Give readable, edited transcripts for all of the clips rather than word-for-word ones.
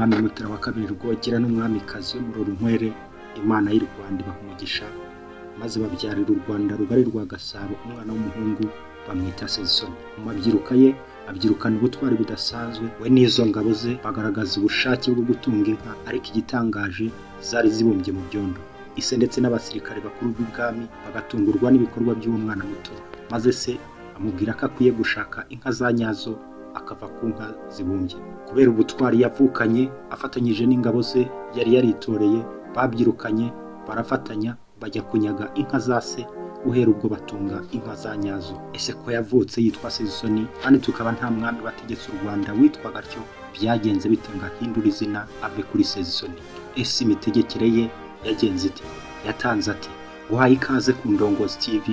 Umwami Mutara wa kabiri Rwogera n'umwamikazi we Murorunkwere, Imana y'u Rwanda ibaha umugisha, maze babyarira u Rwanda rugari rwa Gasabo umwana w'umuhungu bamwita Sezisoni. Mu mabyiruka ye abyirukana ubutwari budasanzwe, we n'izo ngabo ze bagaragaza ubushake bwo gutunga inka, ariko igitangaje zari zibumbye mu byondo. Ise ndetse n'abasirikare bakuru b'ibwami bagatungurwa n'ibikorwa by'uwo mwana muto, maze se amubwira ko akwiye gushaka inka za nyazo akava ku nka zibumbye. Kubera ubutwari yavukanye afatanyije n'ingabo ze yari yaritoreye, babyirukanye barafatanya bajya kunyaga inka za se, guhera ubwo batunga inka za nyazo. Ese ko yavutse yitwa Sezisoni kandi tukaba nta mwami wategetse u Rwanda witwaga atyo, byagenze bite ngo ahindure izina ave kuri Sezisoni? Ese imitegekere ye yagenze ite? Yatanze ate? Guhaye ikaze ku Ndongozi TV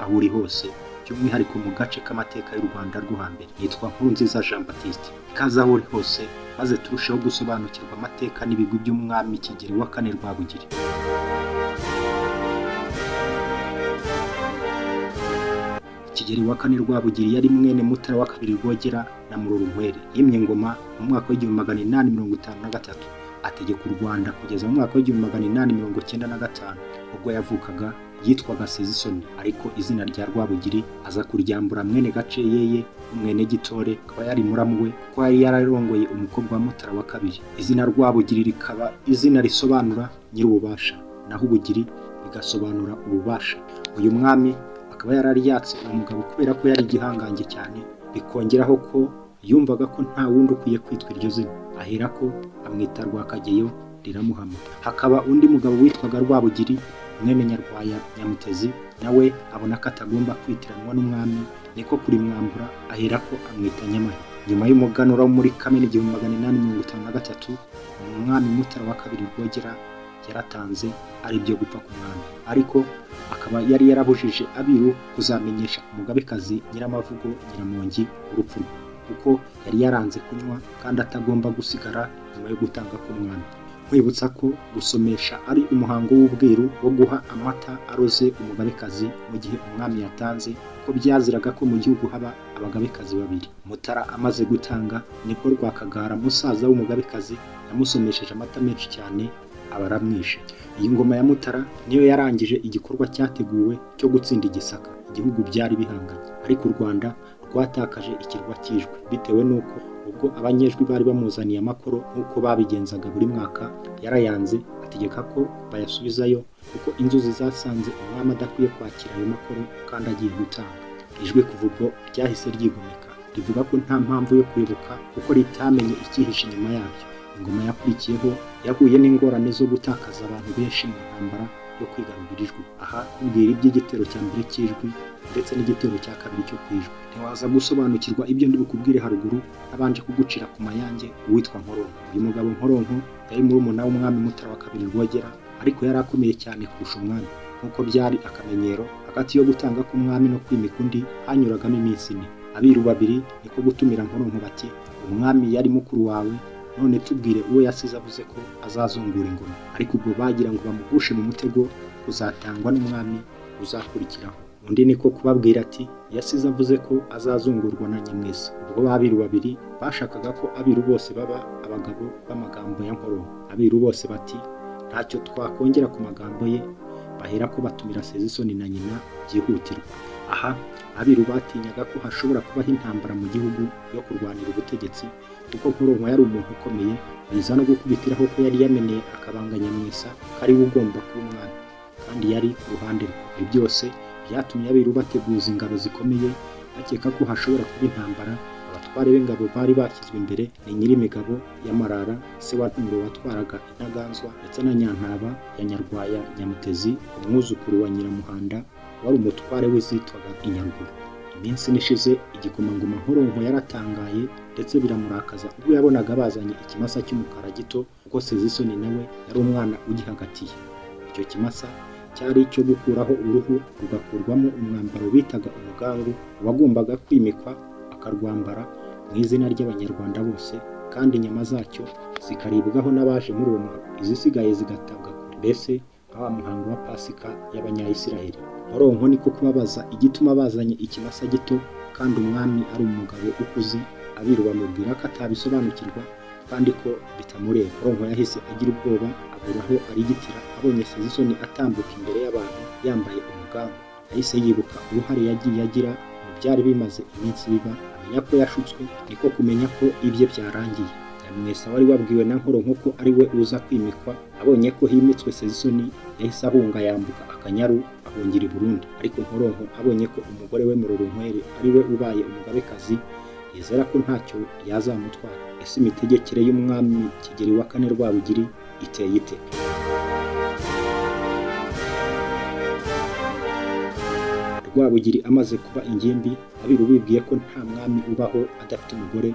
aho uri hose, by'umwihariko mu gace k'amateka y'u Rwanda rwo hambere. Nitwa Nkurunziza Jean Baptiste. Ikaze aho uri hose, maze turusheho gusobanukirwa amateka n'ibigwi by'umwami Kigeli wa kane Rwabugiri. Kigeli wa kane Rwabugiri yari mwene Mutara wa kabiri Rwogera na Murorunkwere. Yimye ingoma mu mwaka w'1853, ategeka u Rwanda kugeza mu mwaka w'1895. Ubwo yavukaga yitwaga Sezisoni, ariko izina rya Rwabugiri aza kuryambura mwene Gaceyeye umwene Gitore, akaba yari muramu we kuko yari yararongoye umukobwa wa Mutara wa kabiri. Izina Rwabugiri rikaba izina risobanura nyir'ububasha, naho Ubugiri bigasobanura ububasha. Uyu mwami akaba yararyatse uwo mugabo kubera ko yari igihangange cyane, bikongeraho ko yumvaga ko nta wundi ukwiye kwitwa iryo zina, ahera ko amwita Rwakageyo riramuhama. Hakaba undi mugabo witwaga Rwabugiri mwene Nyarwaya Nyamutezi, nawe abona ko atagomba kwitiranwa n'umwami, niko kurimwambura ahera ko amwita Nyamahina. Nyuma y'umuganura wo muri Kamena 1853, umwami Mutara wa kabiri Rwogera yaratanze ari byo gupfa ku mwami, ariko akaba yari yarabujije abiru kuzamenyesha umugabekazi Nyiramavugo Nyiramongi urupfu rwe, kuko yari yaranze kunywa kandi atagomba gusigara nyuma yo gutanga k'umwami. Nkwibutsa ko gusomesha ari umuhango w'ubwiru wo guha amata aroze umugabekazi mu gihe umwami yatanze, ko byaziraga ko mu gihugu haba abagabekazi babiri. Mutara amaze gutanga nibwo Rwakagara musaza w'umugabekazi yamusomesheje amata menshi cyane aba aramwishe. Iyi ngoma ya Mutara niyo yarangije igikorwa cyateguwe cyo gutsinda Igisaka, igihugu byari bihanganye, ariko u Rwanda rwatakaje ikirwa cy'Ijwi bitewe n'uko ubwo abanyejwi bari bamuzaniye amakoro nk'uko babigenzaga buri mwaka, yarayanze ategeka ko bayasubizayo, kuko inzuzi zasanze umwami adakwiye kwakira ayo makoro kandi agiye gutanga. Ijwi kuva ubwo ryahise ryigomeka, rivuga ko nta mpamvu yo kuyoboka kuko ritamenye icyihishe inyuma yabyo. Ingoma yakurikiyeho yahuye n'ingorane zo gutakaza abantu benshi mu ntambara yo kwigarurira Ijwi. Aha kubwira iby'igitero cya mbere cy'Ijwi ndetse n'igitero cya kabiri cyo ku Ijwi. Ntiwaza gusobanukirwa ibyo ndi bukubwire haruguru ntabanje kugucira ku mayange uwitwa Nkoronko. Uyu mugabo Nkoronko yari murumuna w'umwami Mutara wa kabiri Rwogera, ariko yari akomeye cyane kurusha umwami. Nk'uko byari akamenyero, hagati yo gutanga k'umwami no kwimika undi hanyuragamo iminsi ine. Abiru babiri niko gutumira Nkoronko bati: umwami yari mukuru wawe, none tubwire uwo yasize avuze ko azazungura ingoma. Ariko ubwo bagira ngo bamugushe mu mutego uzatangwa n'umwami uzakurikiraho. Undi niko kubabwira ati: yasize avuze ko azazungurwa na Nyamwesa. Ubwo babiru babiri bashakaga ko abiru bose baba abagabo b'amagambo ya Nkoronko. Abiru bose bati: ntacyo twakongera ku magambo ye. Bahera ko batumira Sezisoni na nyina byihutirwa. Aha abiru batinyaga ko hashobora kubaho intambara mu gihugu yo kurwanira ubutegetsi, kuko Nkoronko yari umuntu ukomeye, biza no gukubitiraho ko yari yameneye akabanga Nyamwesa ko ari we ugomba kuba umwami, kandi yari ku ruhande rwe. Ibi byose byatumye abiru bateguza ingabo zikomeye, bakeka ko hashobora kuba intambara. Abatware b'ingabo bari bashyizwe imbere ni Nyirimigabo ya Marara, se wa Nturo watwaraga Intaganzwa, ndetse na Nyantaba ya Nyarwaya Nyamutezi, umwuzukuru wa Nyiramuhanda wari umutware w'izitwaga Inyaruguru. Iminsi nishize igikomangoma Nkoronko yaratangaye ndetse biramurakaza ubwo yabonaga bazanye ikimasa cy'umukara gito, kuko Sezisoni nawe yari umwana ugihagatiye. Icyo kimasa cyari icyo gukuraho uruhu rugakurwamo umwambaro bitaga umugangu, wagombaga kwimikwa akarwambara mu izina ry'Abanyarwanda bose, kandi inyama zacyo zikaribwaho n'abaje muri uwo muhango, izisigaye zigatabwa kure, mbese nka wa muhango wa Pasika y'Abanyayisiraheli. Nkoronko niko kubabaza igituma bazanye ikimasa gito kandi umwami ari umugabo ukuze. Abiru bamubwira ko atabisobanukirwa, kandi ko bitamureba. Nkoronko yahise agira ubwoba, abura aho arigitira abonye Sezisoni atambuka imbere y'abantu yambaye umugango. Yahise yibuka uruhare yagiye agira mu byari bimaze iminsi biba, amenya ko yashutswe, niko kumenya ko ibye byarangiye. Nyamwesa wari wabwiwe na Nkoronko ko ari we uza kwimikwa, abonye ko himitswe Sezisoni yahise ahunga yambuka Akanyaru ahungira i Burundi. Ariko Nkoronko abonye ko umugore we Murorunkwere ari we ubaye umugabekazi, yizera ko ntacyo yazamutwara. Ese imitegekere y'umwami Kigeli wa kane Rwabugiri iteye ite? Rwabugiri amaze kuba ingimbi, abiru bibwiye ko nta mwami ubaho adafite umugore,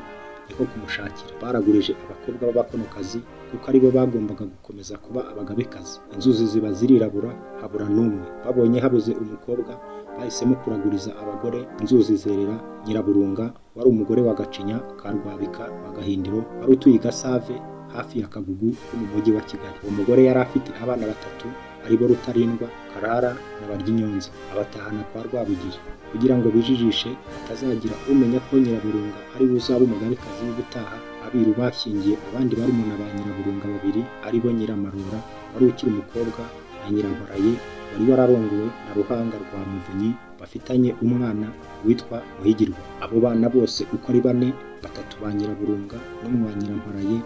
niko kumushakira. Baragurije abakobwa b'abakonokazi kuko aribo bagombaga gukomeza kuba abagabekazi. Inzuzi ziba zirirabura, habura n'umwe. Babonye habuze umukobwa, bahisemo kuraguriza abagore. Inzuzi zerera Nyiraburunga wari umugore wa Gacinya ka Rwabika rwa Gahindiro, wari utuye i Gasave hafi ya Kagugu ho mu mujyi wa Kigali. Uwo mugore yari afite abana batatu aribo Rutarindwa, Karara na Baryinyonza, abatahana kwa Rwabugiri kugira ngo bijijishe hatazagira umenya ko Nyiraburunga ari we uzaba umugabekazi w'ubutaha. Abiru bashyingiye abandi barumuna ba Nyiraburunga babiri aribo Nyiramarura wari ukiri umukobwa na Nyirankwaraye wari wararongowe na Ruhanga rwa Muvunyi, bafitanye umwana witwa Muhigirwa. Abo bana bose uko ari bane, batatu ba Nyiraburunga n'umwe wa Nyirankwaraye,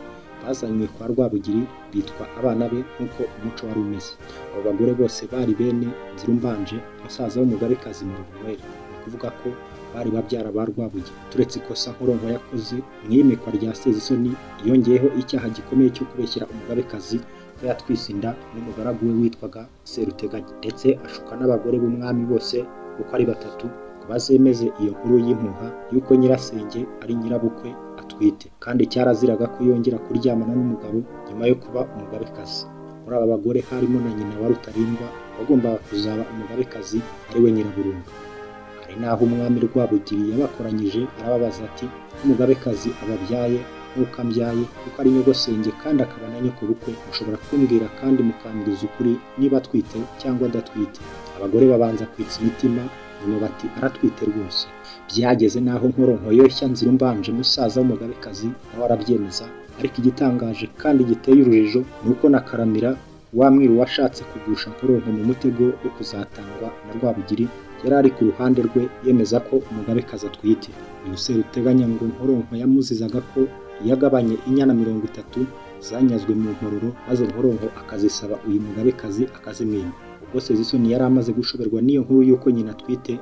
bazanywe kwa Rwabugiri bitwa abana be nk'uko umuco wari umeze. Abo bagore bose bari bene Nzirumbanje, musaza w'umugabekazi Murorunkwere, ni ukuvuga ko bari babyara ba Rwabugiri. Turetse ikosa Nkoronko yakoze mu iyimikwa rya Sezisoni, yongeyeho icyaha gikomeye cyo kubeshyera umugabekazi ko yatwise inda n'umugaragu we witwaga Seruteganya, ndetse ashuka n'abagore b'umwami bose uko ari batatu ngo bazemeze iyo nkuru y'impuha y'uko nyirasenge ari nyirabukwe atwite, kandi cyaraziraga ko yongera kuryamana n'umugabo nyuma yo kuba umugabekazi. Muri aba bagore harimo na nyina wa Rutarindwa wagombaga kuzaba umugabekazi ari we Nyiraburunga. Hari n'aho umwami Rwabugiri yabakoranyije arababaza ati: "Umugabekazi ababyaye nk'uko ambyaye, kuko ari nyogosenge kandi akaba na nyokobukwe, mushobora kumbwira kandi mukambwiza ukuri niba atwite cyangwa adatwite?" Abagore babanza kwitsa imitima, nyuma bati: "Aratwite rwose." Byageze n'aho Nkoronko yoshya Nzirumbanje musaza w'umugabekazi, nawe arabyemeza. Ariko igitangaje kandi giteye urujijo ni uko na Karamira wa mwiru washatse kugusha Nkoronko mu mutego wo kuzatangwa na Rwabugiri yari ari ku ruhande rwe, yemeza ko umugabekazi atwite. Uyu Seruteganya ngo Nkoronko yamuzizaga ko yagabanye inyana 30 zanyazwe mu Mpororo, maze Nkoronko akazisaba uyu mugabekazi akazimwima. Ubwo Sezisoni yari amaze gushoberwa n'iyo nkuru y'uko nyina atwite,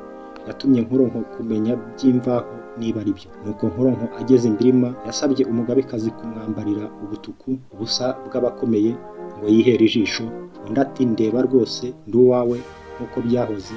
yatumye Nkoronko kumenya by'imvaho niba ari byo. Nuko Nkoronko ageze imbirima, yasabye umugabekazi kumwambarira ubutuku, ubusa bw'abakomeye, ngo yihere ijisho. Undi ati: "Ndeba rwose ndi uwawe nk'uko byahoze,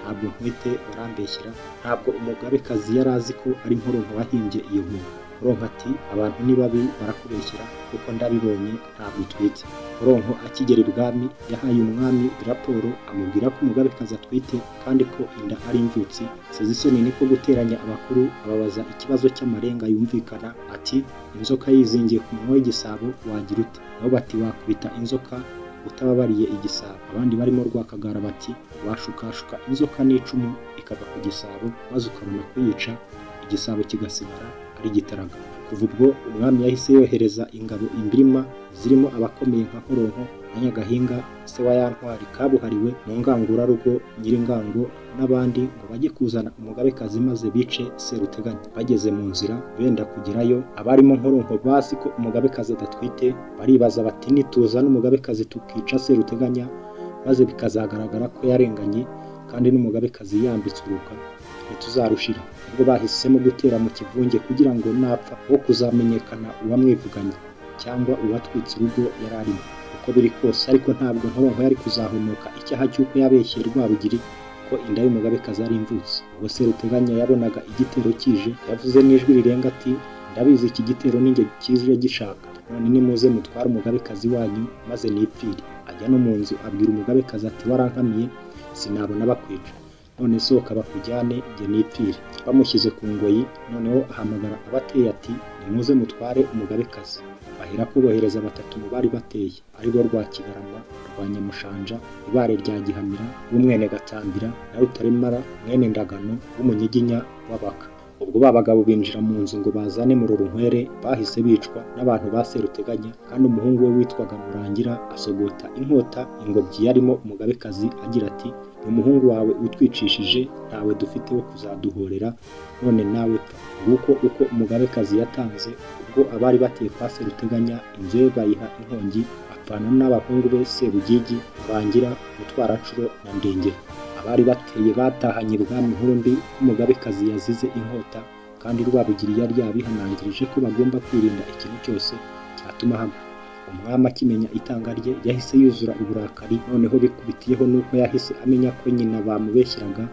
ntabwo ntwite, barambeshyera." Ntabwo umugabekazi yari azi ko ari Nkoronko wahimbye iyo nkuru. Nkoronko ati: "Abantu ni babi, barakubeshyera kuko ndabibonye, ntabwo utwite." Nkoronko akigera ibwami yahaye umwami raporo, amubwira ko umugabekazi atwite kandi ko inda ari imvutsi. Sezisoni niko guteranya abakuru, ababaza ikibazo cy'amarenga yumvikana ati: "Inzoka yizingiye ku munwa w'igisabo wagira ute?" Nabo bati: "Wakubita inzoka utababariye igisabo." Abandi barimo Rwakagara bati: "Washukashuka inzoka n'icumu ikava ku gisabo, maze ukabona kuyica, igisabo kigasigara ari igitaraga." Kuva ubwo umwami yahise yohereza ingabo imbirima zirimo abakomeye nka Nkoronko na Nyagahinga se wa ya ntwari kabuhariwe mu ngangurarugo Nyiringango n'abandi, ngo bajye kuzana umugabekazi maze bice Seruteganya. Bageze mu nzira benda kugerayo, abarimo Nkoronko bazi ko umugabekazi adatwite, baribaza bati: "Nituzana umugabekazi tukica Seruteganya, maze bikazagaragara ko yarenganye kandi n'umugabekazi yambitswe urubwa, ntituzarushira." Ubwo bahisemo gutera mu kivunge kugira ngo napfa wo kuzamenyekana uwamwivuganye cyangwa uwatwitse urugo yari arimo. Uko biri kose ariko ntabwo Nkoronko yari kuzahonoka icyaha cy'uko yabeshye Rwabugiri ko inda y'umugabekazi ari imvutsi. Ubwo Seruteganya yabonaga igitero kije, yavuze n'ijwi rirenga ati: "Ndabizi iki gitero ninjye kije gishaka, none nimuze mutware umugabekazi wanyu maze nipfire." Ajya no mu nzu abwira umugabekazi ati: "Warankamiye sinabona bakwica, none sohoka bakujyane njye nipfire." Bamushyize ku ngoyi, noneho ahamagara abateye ati: "Nimuze mutware umugabekazi." Bahera ko bohereza batatu mu bari bateye, aribo Rwakigarama rwa Nyamushanja, Ibare rya Gihamira w'umwene Gatambira na Rutaremara mwene Ndagano w'umunyiginya w'Abaka. Ubwo ba bagabo binjira mu nzu ngo bazane Murorunkwere, bahise bicwa n'abantu ba Seruteganya, kandi umuhungu we witwaga Murangira asogota inkota ingobyi yarimo umugabekazi agira ati: "Ni umuhungu wawe utwicishije, ntawe dufite wo kuzaduhorera, none nawe pfa." Nguko uko umugabekazi yatanze. Ubwo abari bateye kwa Seruteganya inzu ye bayiha inkongi, apfana n'abahungu be Sebugigi, Murangira, Mutwaracuro na Ndengero. Abari bateye batahanye ibwami inkuru mbi ko umugabekazi yazize inkota, kandi Rwabugiri yari yabihanangirije ko bagomba kwirinda ikintu cyose cyatuma hagwa. Umwami akimenya itanga rye yahise yuzura uburakari, noneho bikubitiyeho nuko yahise amenya ko nyina bamubeshyeraga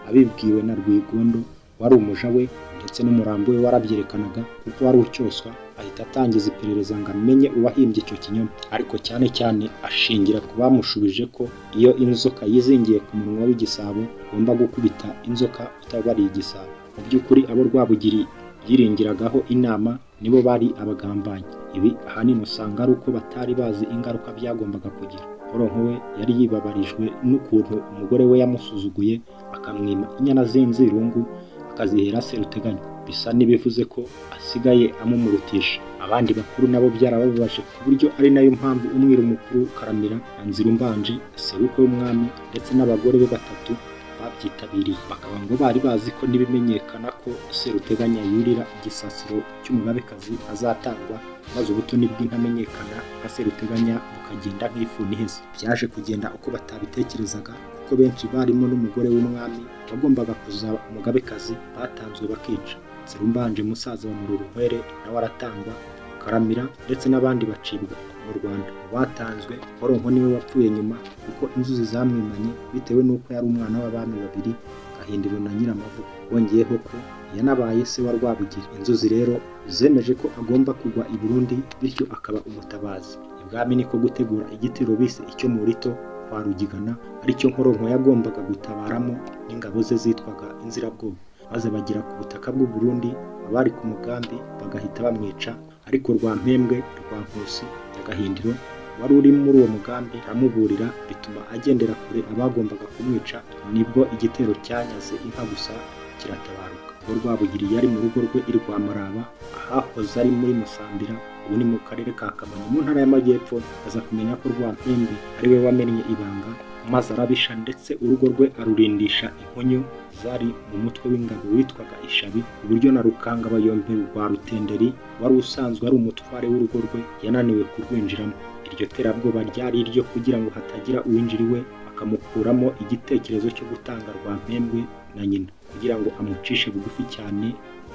abibwiwe na Rwigondo wari umuja we, ndetse n'umurambo we warabyerekanaga kuko wari ucyoswa. Ahita atangiza iperereza ngo amenye uwahimbye icyo kinyoma, ariko cyane cyane ashingira ku bamushubije ko iyo inzoka yizingiye ku munwa w'igisabo ugomba gukubita inzoka utabariye igisabo. Mu by'ukuri abo Rwabugiri yiringiragaho inama nibo bari abagambanyi. Ibi ahanini usanga ari uko batari bazi ingaruka byagombaga kugira. Nkoronko we yari yibabarijwe n'ukuntu umugore we yamusuzuguye akamwima inyana z'inzirungu akazihera Seruteganya, bisa n'ibivuze ko asigaye amumurutisha. Abandi bakuru nabo byarababaje, ku buryo ari nayo mpamvu umwiru mukuru Karamira na Nzirumbanje sebukwe w'umwami ndetse n'abagore be batatu babyitabiriye, bakaba ngo bari bazi ko nibimenyekana ko Seruteganya yurira igisasiro cy'umugabekazi azatangwa, maze ubutoni bw'intamenyekana nka Seruteganya bukagenda nk'ifuni iheze. Byaje kugenda uko batabitekerezaga, kuko benshi barimo n'umugore w'umwami wagombaga kuzaba umugabekazi batanzwe bakica. Nzirumbanje musaza wa Murorunkwere nawe aratangwa, Karamira ndetse n'abandi bacibwa mu Rwanda. Mu batanzwe Nkoronko niwe wapfuye nyuma, kuko inzuzi zamwimanye bitewe n'uko yari umwana w'abami babiri, Gahindiro na Nyiramavugo. Wongeyeho ko yanabaye se wa Rwabugiri. Inzuzi rero zemeje ko agomba kugwa i Burundi, bityo akaba umutabazi. Ibwami niko gutegura igitero bise icyo Murito kwa Rugigana, aricyo Nkoronko yagombaga gutabaramo n'ingabo ze zitwaga Inzirabwoba, maze bagera ku butaka bw'u Burundi abari ku mugambi bagahita bamwica. Ariko Rwampembwe rwa Nkusi ya Gahindiro wari uri muri uwo mugambi aramuburira, bituma agendera kure abagombaga kumwica. Nibwo igitero cyanyaze inka gusa kiratabaruka. Ubwo Rwabugiri yari mu rugo rwe i Rwamaraba, ahahoze ari muri Musambira, ubu ni mu karere ka Kamonyi mu ntara y'Amajyepfo, aza kumenya ko Rwampembe ari we wamennye ibanga, maze arabisha, ndetse urugo rwe arurindisha inkunyu zari mu mutwe w'ingabo witwaga Ishabi, ku buryo na Rukangabayombe rwa Rutenderi wari usanzwe ari umutware w'urugo rwe yananiwe kurwinjiramo. Iryo terabwoba ryari iryo kugira ngo hatagira uwinjira iwe bakamukuramo igitekerezo cyo gutanga Rwampembwe na nyina, kugira ngo amucishe bugufi cyane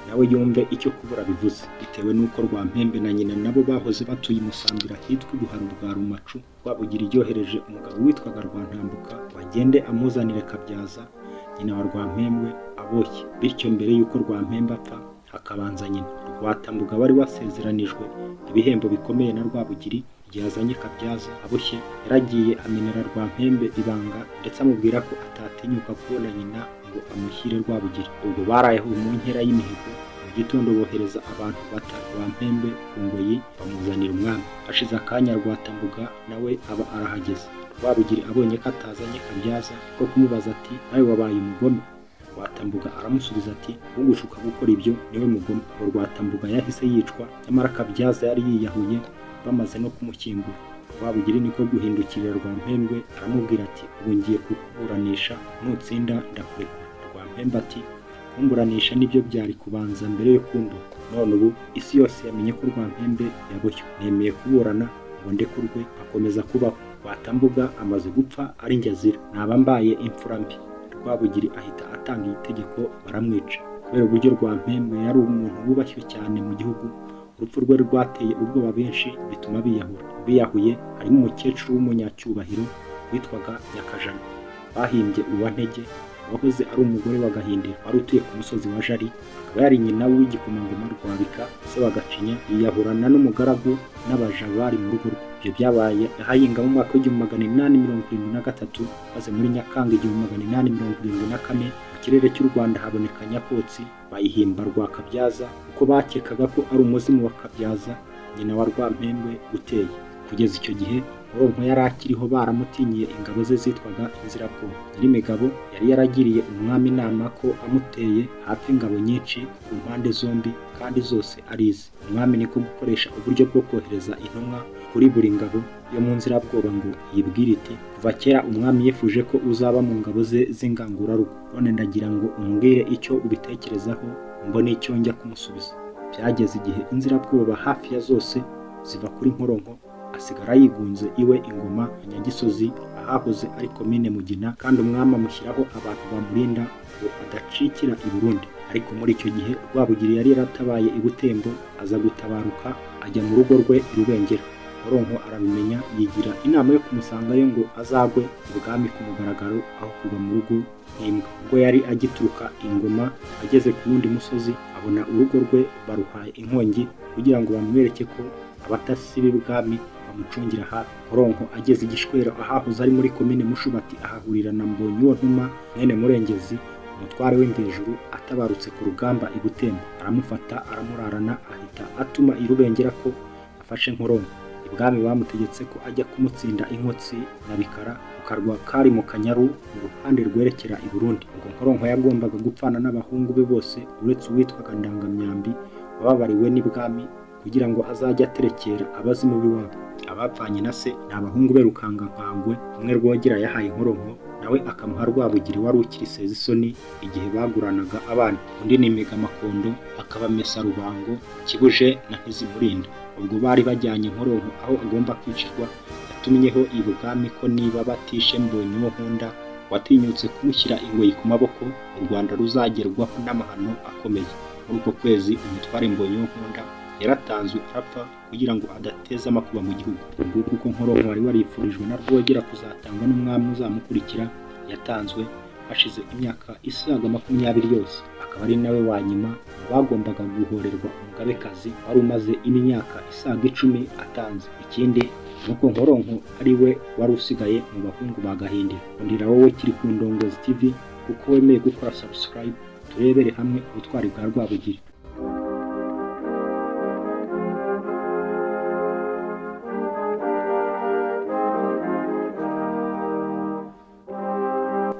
nawe yumve icyo kubura bivuze. Bitewe n'uko Rwampembe na nyina nabo bahoze batuye i Musambira hitwa Ibuharo bwa Rumacu, Rwabugiri yohereje umugabo witwaga Rwantambuka ngo agende amuzanire Kabyaza nyina wa Rwampembwe aboshye, bityo mbere y'uko Rwampembe apfa hakabanza nyina. Rwatambuga wari wasezeranijwe ibihembo bikomeye na Rwabugiri igihe azanye Kabyaza aboshye, yaragiye amenera Rwampembe ibanga, ndetse amubwira ko atatinyuka kubona nyina ngo amushyire Rwabugiri. Ubwo barayeho mu nkera y'imihigo, mu gitondo bohereza abantu bata Rwampembe ku ngoyi bamuzanira umwami. Hashize akanya Rwatambuga nawe aba arahageze. Rwabugiri abonye ko atazanye Kabyaza ko kumubaza ati: "Nawe wabaye umugome?" Rwatambuga aramusubiza ati: "Ugushuka gukora ibyo niwe mugome." Ubwo Rwatambuga yahise yicwa, nyamara Kabyaza yari yiyahuye bamaze no kumushyingura. Rwabugiri niko guhindukirira Rwampembwe aramubwira ati: "Ubu ngiye kukuburanisha, nutsinda ndakurekura." Rwampembe ati: "Kumburanisha nibyo byari kubanza mbere yo kumboha, none ubu isi yose yamenye ko Rwampembe yaboshywe, nemeye kuburana ngo ndekurwe akomeza kubaho. Rwatambuga amaze gupfa ari njye azira, naba mbaye imfura mbi." Rwabugiri ahita atanga itegeko baramwica. Kubera uburyo Rwampembwe yari umuntu wubashywe cyane mu gihugu, urupfu rwe rwateye ubwoba benshi bituma biyahura. Biyahuye harimo umukecuru w'umunyacyubahiro witwaga Nyakajana, bahimbye Uwantege, wahoze ari umugore wa Gahindiro wari utuye ku musozi wa Jari, akaba yari nyina w'igikomangoma Rwabika se wa Gacinya. Yiyahurana n'umugaragu n'abaja bari mu rugo rwe. Ibyo byabaye ahahinga mu mwaka w'1873, maze muri Nyakanga 1874 mu kirere cy'u Rwanda haboneka Nyakotsi, bayihimba Rwakabyaza kuko bakekaga ko ari umuzimu wa Kabyaza nyina wa Rwampembwe uteye. Kugeza icyo gihe Nkoronko yari akiriho baramutinyiye ingabo ze zitwaga Inzirabwoba. Nyirimigabo yari yaragiriye umwami inama ko amuteye hafi ingabo nyinshi ku mpande zombi kandi zose ari ize. Umwami niko gukoresha uburyo bwo kohereza intumwa kuri buri ngabo yo mu Nzirabwoba ngo yibwire iti: kuva kera umwami yifuje ko uzaba mu ngabo ze z'ingangurarugo, none ndagira ngo umbwire icyo ubitekerezaho mbone icyo njya kumusubiza. Byageze igihe Inzirabwoba hafi ya zose ziva kuri Nkoronko, asigara yigunze iwe ingoma Nyagisozi ahahoze ari komine Mugina, kandi umwami amushyiraho abantu bamurinda ngo adacikira i Burundi. Ariko muri icyo gihe Rwabugiri yari yaratabaye i Butembo, aza gutabaruka ajya mu rugo rwe i Rubengera. Nkoronko arabimenya, yigira inama yo kumusangayo ngo azagwe ibwami ku mugaragaro aho kugwa mu rugo nk'imbwa. Ubwo yari agituruka ingoma ageze ku wundi musozi, abona urugo rwe baruhaye inkongi kugira ngo bamwereke ko abatasi b'ibwami bamucungira hafi. Nkoronko ageze Igishwero ahahoze ari muri komine Mushubati, ahahurira na Mbonyuwontuma mwene Murengezi, umutware w'Imvejuru atabarutse ku rugamba i Butembo. Aramufata aramurarana, ahita atuma i Rubengera ko afashe Nkoronko. Ibwami bamutegetse ko ajya kumutsinda Inkotsi na Bikara ku karwa kari mu Kanyaru mu ruhande rwerekera i Burundi. Ubwo Nkoronko yagombaga gupfana n'abahungu be bose uretse uwitwaga Ndangamyambi wababariwe n'ibwami kugira ngo azajye aterekera abazimu b'iwabo. Abapfanye na se ni abahungu be Rukangankangwe, umwe Rwogera yahaye Nkoronko nawe akamuha Rwabugiri wari ukiri Sezisoni igihe baguranaga abana. Undi ni Migamakondo, akaba Mesa Rubango, Kibuje na Ntizimurinda. Ubwo bari bajyanye Nkoronko aho agomba kwicirwa, yatumyeho ibwami ko niba batishe Mbonyuwonkunda watinyutse kumushyira ingoyi ku maboko, u Rwanda ruzagerwaho n'amahano akomeye. Muri uko kwezi umutware Mbonyuwonkunda yaratanzwe arapfa kugira ngo adateza amakuba mu gihugu. Nguko uko Nkoronko wari warifurijwe na Rwogera kuzatangwa n'umwami uzamukurikira yatanzwe hashize imyaka isaga 20 yose, akaba ari nawe wa nyuma bagombaga guhorerwa umugabekazi wari umaze imyaka isaga 10 atanze. Ikindi nuko Nkoronko ari we wari usigaye mu bahungu ba Gahindiro. Undira wowe kiri ku Ndongozi TV kuko wemeye gukora subscribe, turebere hamwe ubutwari bwa Rwabugiri.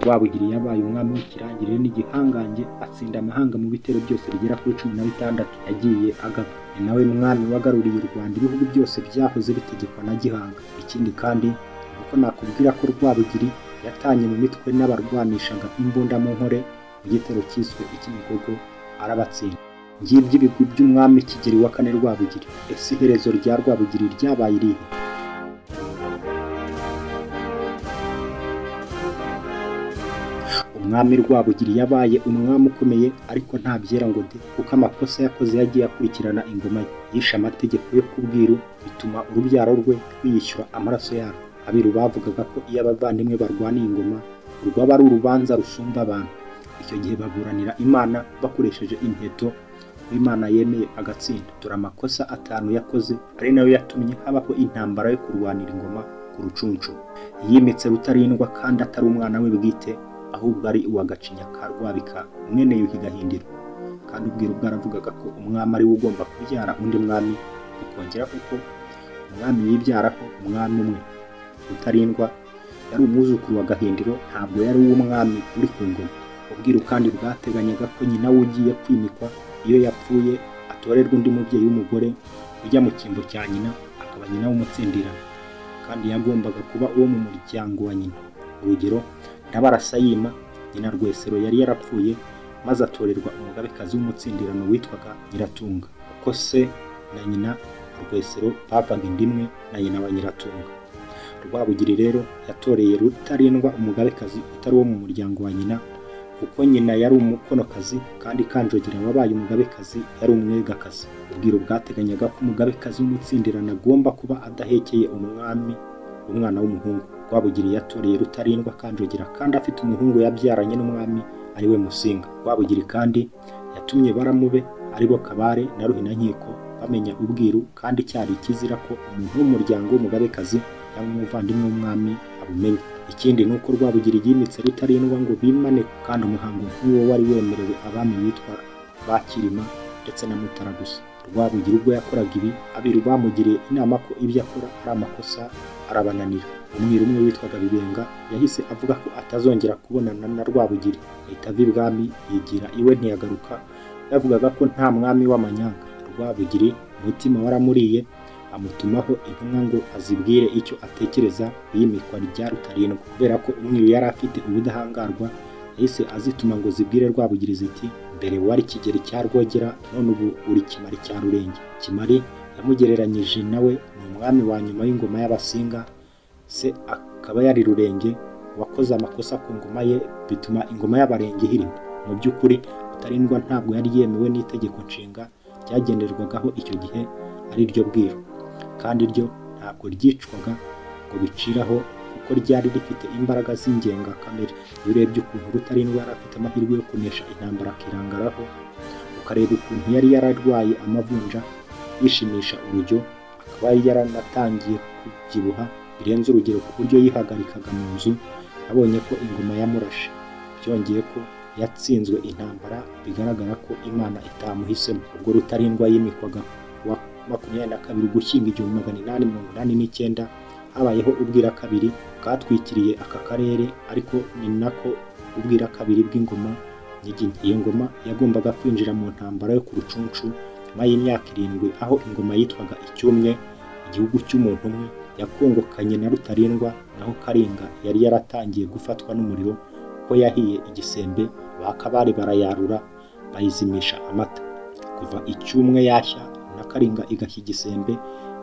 Rwabugiri yabaye umwami w'ikirangirire n'igihangange, atsinda amahanga mu bitero byose bigera kuri 16 yagiye agaba. Ni nawe mwami wagaruriye u Rwanda ibihugu byose byahoze bitegekwa na Gihanga. Ikindi kandi nuko nakubwira ko Rwabugiri yatanye mu mitwe n'abarwanishaga imbunda mu nkore mu gitero cyiswe icy'Imigogo, arabatsinda. Ngibyo ibigwi by'umwami Kigeli wa kane Rwabugiri. Ese iherezo rya Rwabugiri ryabaye irihe? Umwami Rwabugiri yabaye umwami ukomeye, ariko nta byera ngo de, kuko amakosa yakoze yagiye akurikirana ingoma ye. Yishe amategeko yo kubwiru, bituma urubyaro rwe rwiyishyura amaraso yarwo. Abiru bavugaga ko iyo abavandimwe barwaniye ingoma urwaba ari urubanza rusumba abantu. Icyo gihe baburanira Imana bakoresheje imiheto, Imana yemeye agatsinda. Dore amakosa 5 yakoze ari nayo yatumye habaho intambara yo kurwanira ingoma ku Rucunshu. Yimitse Rutarindwa kandi atari umwana we bwite, ahubwo ari uwa Gacinya ka Rwabika mwene Yuhi Gahindiro. Kandi ubwiru bwaravugaga ko umwami ari we ugomba kubyara undi mwami, ukongera kuko umwami yibyaraho umwami umwe. Rutarindwa yari umwuzukuru wa Gahindiro, ntabwo yari uw'umwami uri ku ngoma. Ubwiru kandi bwateganyaga ko nyina w'ugiye kwimikwa iyo yapfuye atorerwa undi mubyeyi w'umugore ujya mu cyimbo cya nyina, akaba nyina w'umutsindirano, kandi yagombaga kuba uwo mu muryango wa nyina. Urugero, Ndabarasa yima nyina Rwesero yari yarapfuye, maze atorerwa umugabekazi w'umutsindirano witwaga Nyiratunga, kuko se na nyina Rwesero bavaga inda imwe na nyina wa Nyiratunga. Rwabugiri rero yatoreye Rutarindwa umugabekazi utari uwo mu muryango wa nyina, kuko nyina yari umukonokazi kandi Kanjogera wabaye umugabekazi yari umwegakazi. Ubwiru bwateganyaga ko umugabekazi w'umutsindirano agomba kuba adahekeye umwami umwana w'umuhungu. Rwabugiri yatoreye Rutarindwa Kanjogera kandi afite umuhungu yabyaranye n'umwami ariwe Musinga. Rwabugiri kandi yatumye baramube aribo Kabare na Ruhinankiko bamenya ubwiru, kandi cyari ikizira ko umuntu w'umuryango w'umugabekazi cyangwa umuvandimwe w'umwami abumenya. Ikindi ni uko Rwabugiri yimitse Rutarindwa ngo bimane, kandi umuhango nk'uwo wari wemerewe abami bitwa ba Cyilima ndetse na Mutara gusa. Rwabugiri ubwo yakoraga ibi, abiru bamugiriye inama ko ibyo akora ari amakosa, arabananira. Umwiru umwe witwaga Bibenga yahise avuga ko atazongera kubonana na Rwabugiri, ahita ava ibwami yigira iwe ntiyagaruka. Yavugaga ko nta mwami w'amanyanga. Rwabugiri umutima waramuriye, amutumaho intumwa ngo azibwire icyo atekereza ku iyimikwa rya Rutarindwa. Kubera ko umwiru yari afite ubudahangarwa, yahise azituma ngo zibwire Rwabugiri ziti: mbere wari Kigeli cya Rwogera, none ubu uri Kimari cya Rurenge. Kimari yamugereranyije nawe ni umwami wa nyuma w'ingoma y'Abasinga, se akaba yari Rurenge wakoze amakosa ku ngoma ye bituma ingoma y'Abarenge ihirima. Mu by'ukuri Rutarindwa ntabwo yari yemewe n'itegeko nshinga ryagenderwagaho icyo gihe, ari ryo bwiru, kandi ryo ntabwo ryicwaga ngo biciraho kuko ryari rifite imbaraga z'ingengakamere. Iyo urebye ukuntu Rutarindwa yari afite amahirwe yo kunesha intambara akirangaraho, ukareba ukuntu yari yararwaye amavunja yishimisha urujyo, akaba yari yaranatangiye kubyibuha birenze urugero ku buryo yihagarikaga mu nzu, abonye ko ingoma yamurashe. Byongeye ko yatsinzwe intambara, bigaragara ko Imana itamuhisemo. Ubwo Rutarindwa yimikwaga wa 22 Ugushyingo 1889, habayeho ubwirakabiri bwatwikiriye aka karere, ariko ni nako ubwirakabiri bw'ingoma Nyiginya. Iyo ngoma yagombaga kwinjira mu ntambara yo ku Rucunshu nyuma y'imyaka 7, aho ingoma yitwaga Icyumye, igihugu cy'umuntu umwe, yakongokanye na Rutarindwa. Naho Karinga yari yaratangiye gufatwa n'umuriro ko yahiye igisembe, bakabari barayarura bayizimisha amata. Kuva Icyumwe yashya na Karinga igashya igisembe,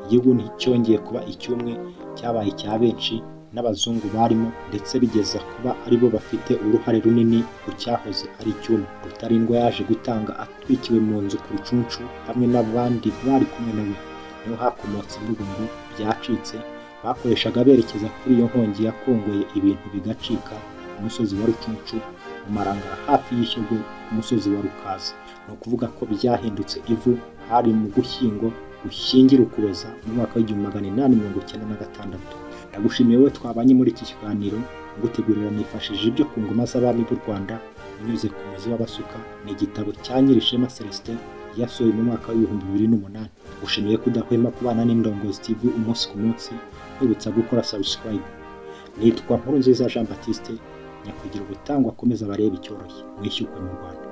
igihugu nticyongeye kuba Icyumwe, cyabaye icya benshi n'abazungu barimo, ndetse bigeza kuba aribo bafite uruhare runini ku cyahoze ari Icyumwe. Rutarindwa yaje gutanga atwikiwe mu nzu ku Rucunshu hamwe n'abandi bari kumwe nawe. Niho hakomotse imvugo ngo byacitse, bakoreshaga berekeza kuri iyo nkongi yakongoye ibintu bigacika ku musozi wa Rucunshu, mu Marangara hafi y'Ishyogwe ku musozi wa Rukaza. Ni ukuvuga ko byahindutse ivu. Hari mu Gushyingo gushyingira Ukuboza mu mwaka w'1896. Ndagushimiye wowe twabanye muri iki kiganiro ngutegurira nifashishije ibyo ku ngoma z'abami b'u Rwanda unyuze ku muzi w'Abasuka. Ni igitabo cya Nyirishema Celestin yasohoye mu mwaka w'2008. Gushimiye kudahwema kubana n'Indongozi TV umunsi ku munsi, nkwibutsa gukora subscribe. Nitwa Nkurunziza Jean Baptiste, nyakugira ubutangwa akomeza abareba icyoroshye mwishyukwe mu Rwanda.